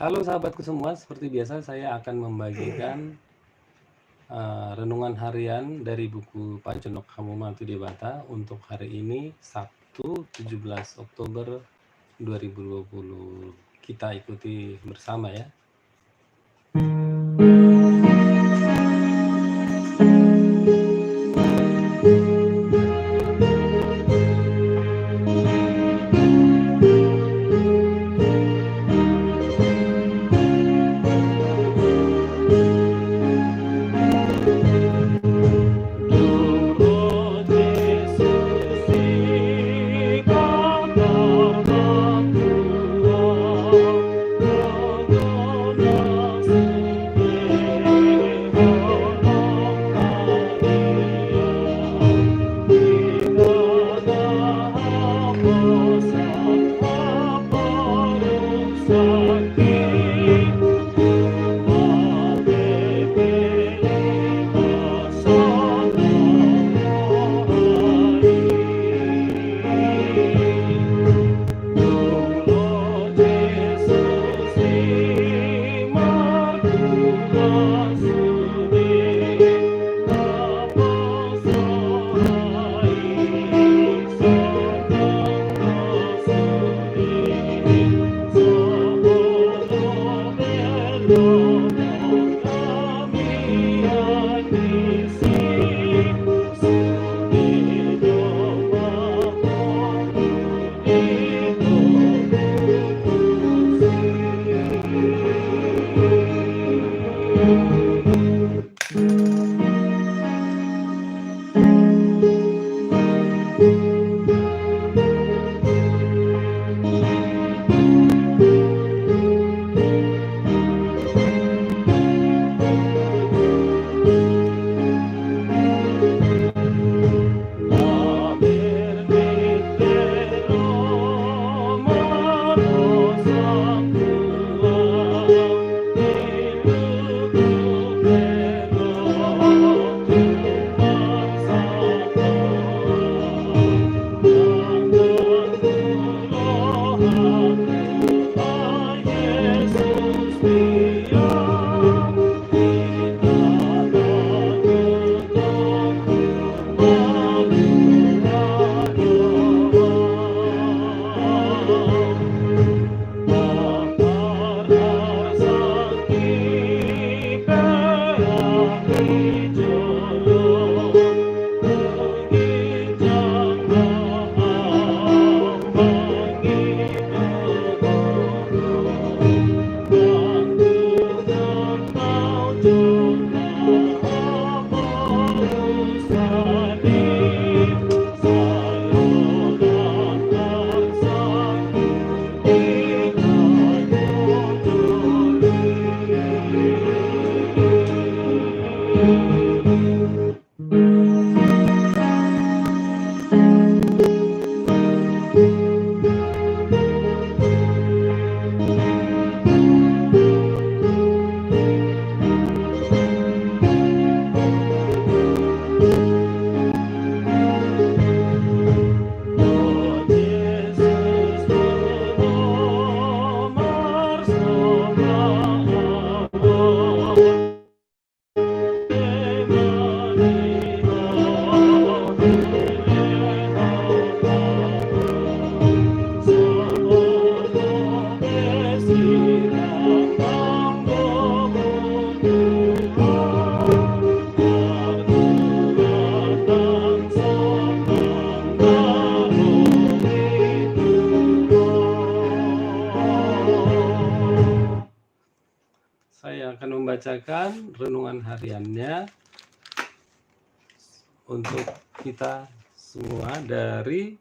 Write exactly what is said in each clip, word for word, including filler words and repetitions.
Halo sahabatku semua, seperti biasa saya akan membagikan eh, renungan harian dari buku Pajonok Hamu ma tu Debata untuk hari ini, Sabtu, tujuh belas Oktober dua ribu dua puluh. Kita ikuti bersama ya. Saya akan membacakan renungan hariannya untuk kita semua dari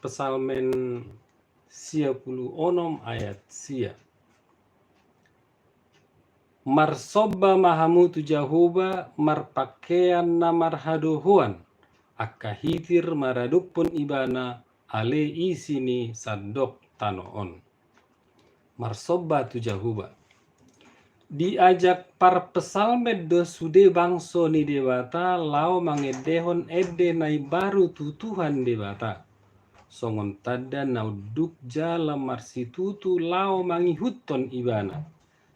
Psalmen sia pulu onom ayat sia. Marsomba ma hamu tu Jahowa marpangkean na marhadohoan, angka hitir maradophon Ibana, ale isi ni sandok tano on. Marsomba tu Jahowa. Diajak parpsalmen do sude bangso ni Debata laho mangendehon ende na imbaru tu Tuhan Debata. songon tanda na unduk jala marsitutu laho mangihuthon ibana,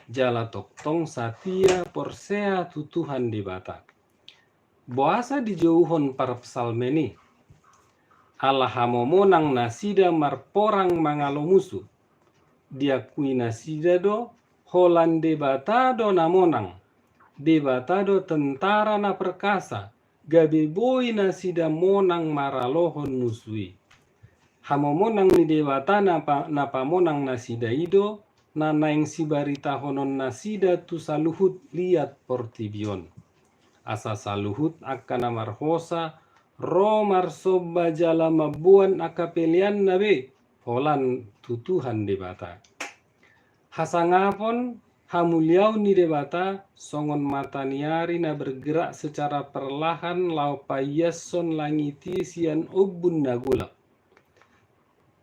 jala tongtong satia porsea tu Tuhan Debata. Boasa dijouhon parpsalmen i? Ala hamomonang nasida marporang mangalo musu. Diakui nasida do, holan Debata do na monang. Debata do tentara na perkasa, gabe boi nasida monang maralohon musu i. Hamomonang ni Debata na pa-, na pamonang nasida i do, na naeng sibaritahonon nasida tu saluhut liat portibi on. Asa saluhut angka na marhosa ro marsomba jala mamboan angka peleanna be, holan tu Tuhan Debata. Hasangapon, hamuliaon ni Debata, songon mataniari na bergerak secara perlahan laho paiashon langit i sian ombun na golap.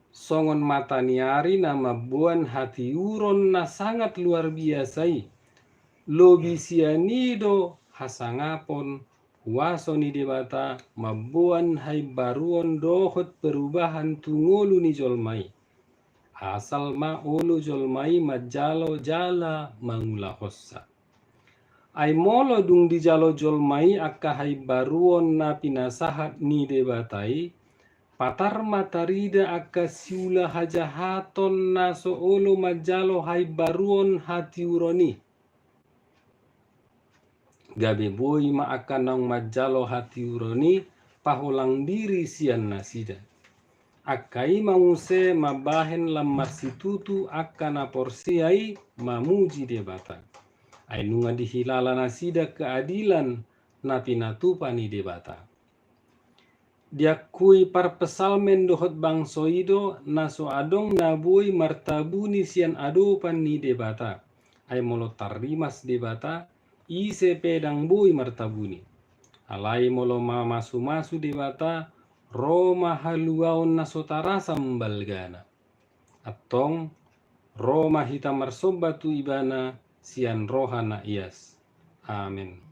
Songon mataniari na mamboan hatiuron na sangat luar biasa i. Lobi sian i do hasangapon, huaso ni Debata mamboan haimbaruon dohot perubahan tu ngolu ni jolma i. Asal ma olo jolma i manjalo jala mangulahonsa. Ai molo dung dijalo jolma i angka haimbaruon na pinasahat ni Debata i, patar ma tarida angka siula hajahaton na so olo manjalo haimbaruon hatiuron i. Gabe boi ma angka naung manjalo hatiuron i paholang diri sian nasida. Angka i ma muse mambahen lam marsitutu angka na porsea i mamuji Debata. Ai nunga dihilala nasida keadilan na pinatupa ni Debata. Diakui parpsalmen dohot bangso i do na so adong na boi martabuni sian adopan ni Debata. Ai molo tarrimas Debata, ise pe ndang boi martabuni. Alai molo mamasumasu Debata, ro ma haluaon na so tarasam balgana. Antong, ro ma hita marsomba tu Ibana sian roha na ias. Amen.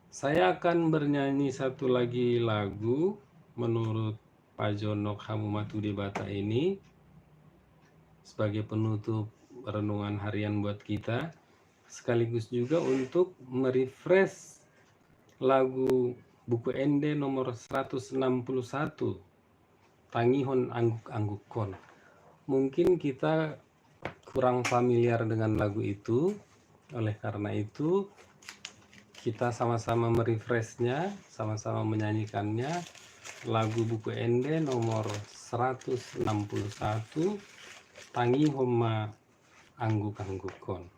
Saya akan bernyanyi satu lagi lagu menurut Pajonok Hamu Ma Tu Debata ini sebagai penutup renungan harian buat kita, sekaligus juga untuk merefresh lagu Buku Ende nomor seratus enam puluh satu, Tangihon Angguk-anggukkon. Mungkin kita kurang familiar dengan lagu itu, oleh karena itu kita sama-sama merefreshnya, sama-sama menyanyikannya. Lagu Buku Ende nomor seratus enam puluh satu, Tangihon Ma Angguk-anggukkon.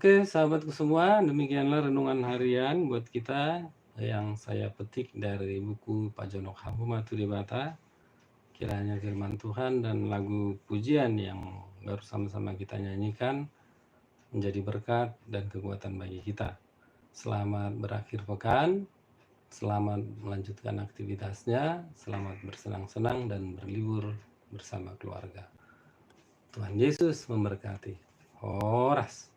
Oke, sahabatku semua, demikianlah renungan harian buat kita yang saya petik dari buku Pajonok Hamu ma tu Debata. Kiranya firman Tuhan dan lagu pujian yang baru sama-sama kita nyanyikan menjadi berkat dan kekuatan bagi kita. Selamat berakhir pekan, selamat melanjutkan aktivitasnya, selamat bersenang-senang dan berlibur bersama keluarga. Tuhan Yesus memberkati. Horas.